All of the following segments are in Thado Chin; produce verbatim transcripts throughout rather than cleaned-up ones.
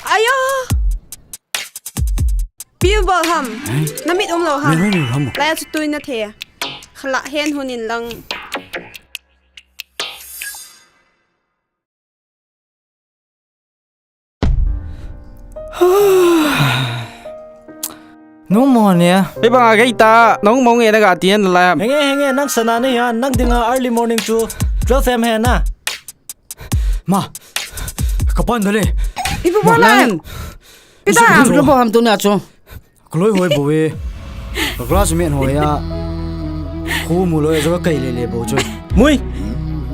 Ayo! Pi bol ham. Eh? Na mit um lou ham. Mit um lou ham. Lai a chu tui na the. Khala hen hun in lang. Nung mo ne. Ei banga gei ta, nung mo nge na ga tien la. Henge, henge, nang sana ne ya, nang dinga early morning chu twelve A M he na. Ma, ka pan da le. Ibu bolan. Pita. Ibu bolan tu na chu. Ka loi hoi bou e. Ka classmate hoi a. Khu mu loi a chu ka kai le le bou chu. Mui.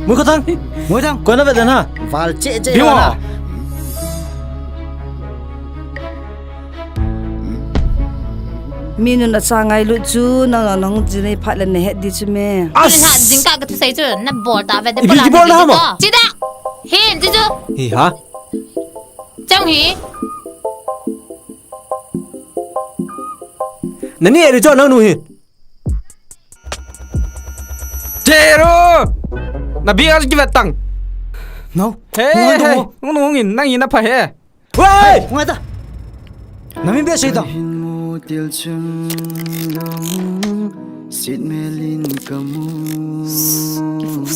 Mui ka thang. Mui thang. Koi na ve den ha. Val che che. Biwa. Mi nun a cha ngai lut chu, nang nang jin ei phat le ne het di chu me. As. Jing ka ka thu sei chu, na bol ta ve de. Ibi bol na mo. Chi da. Hin chu chu. Hi ha. Chang hi. Nani eri cho nang nu hi. Chero! Na bi a ki vetang. No. He, nung he. Nung nung in nang in a pha he. Wei! Ngai ta. Na mi be sei ta.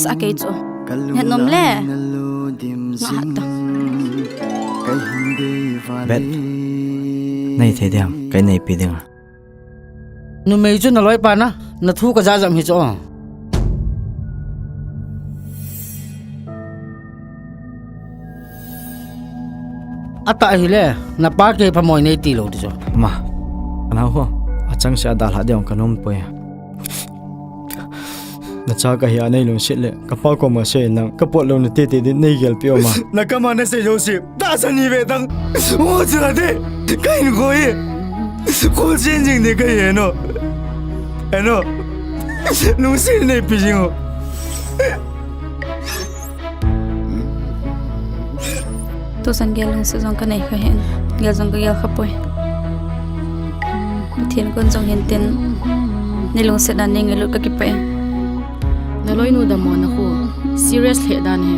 Sa kei chu. Nge nom le. Nga hat ta. Bet. Nei thei diam, kai nei pi ding a. Numei chu na loi pa na, na thu ka ja jam hi chu. Ata hi le, na pa ke pha moi nei ti lo ti chu. Ma, ana ho, a chang se a dal ha diam ka nom poi. Na cha ka hi a nei lungset le, ka pa koma sei nang, ka pot lou na tete din nei gel pi o ma. Na kama na sei lou si, ta sa ni ve tang. O chila de, ka in ko ye. Ko chen jing de ka ye no. Eno. Lungset nei pi jing o. Tusan gel lungset jong ka nei kha hen. Gel jong ka gel kha poi. Pathen kon jong hin tin. Nei lungset dan nei ngailut ka kipah e. Na loinu dammo na khu. Serious lheh dan hi.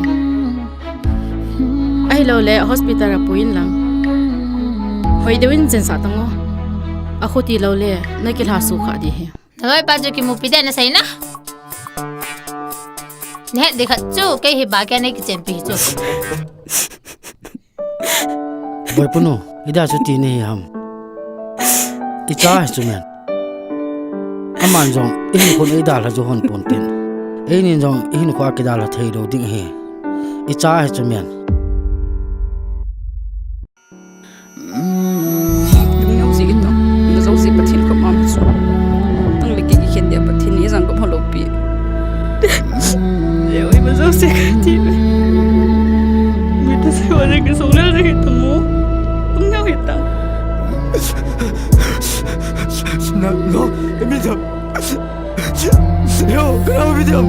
Ahilou le hospital a pui in lang. Hoi deu in chen sa tang o. A khuti lou le na kilha su kha di hi. Na loi pa chu kimupi den na sei na. Na het di khat chu, kei hi ba kei nei kichenpi chu. Boi punu, i da chu ti nei hi ham. I cha hi chu men. Aman jong, i hin khun i da la chu hon pon tin. Ei nin jong, i hin khua ki da la thei do ding hi. I cha hi chu men. Dum nau si ito, na zo si Pathen ko mam su. Tang le ki khen dia Pathen ni jang ko phalo pi. Yo, i ma zo si ka ti. Mi ta si wa de ki so le de ki ta mo. Dum nau ki ta. Na, no, mi ta. Yo, ka na mi ta.